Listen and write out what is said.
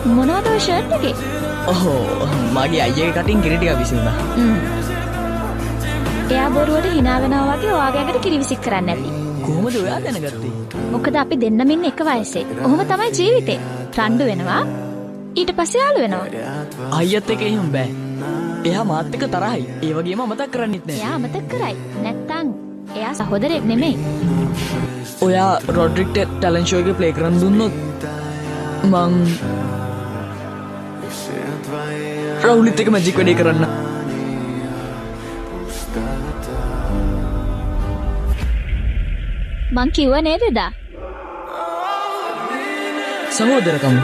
මොනවද ඔය ෂර්ට් එකේ? ඔහෝ, මගේ අයියගේ කටින් කිරි ටිකක් විසි වුණා. එයා බොරුවට හිනා වෙනවා වගේ ඔයාගේ ඇඟට කිරි විසික් කරන්න ඇති. කොහොමද ඔයා දැනගත්තේ? මොකද අපි දෙන්නම ඉන්නේ එක වයසේ. ඔහොම තමයි ජීවිතේ. රණ්ඩු වෙනවා. ඊට පස්සේ යාළු වෙනවා. අයියත් එක්ක එහෙම බෑ. එයා මාත් එක්ක තරහයි. ඒ වගේම අමතක කරන්නෙත් නෑ. එයා අමතක කරයි. නැත්තං එයා සහෝදරයෙක් නෙමෙයි. ඔයා රොඩ්රික්ට ටැලන්ට් ෂෝ එකේ ප්ලේ කරන්න දුන්නොත් මං රවුලිත් එක්ක මැජික් වැඩේ කරන්න. මං කිව්වා නේද එදා? සහෝදරකම.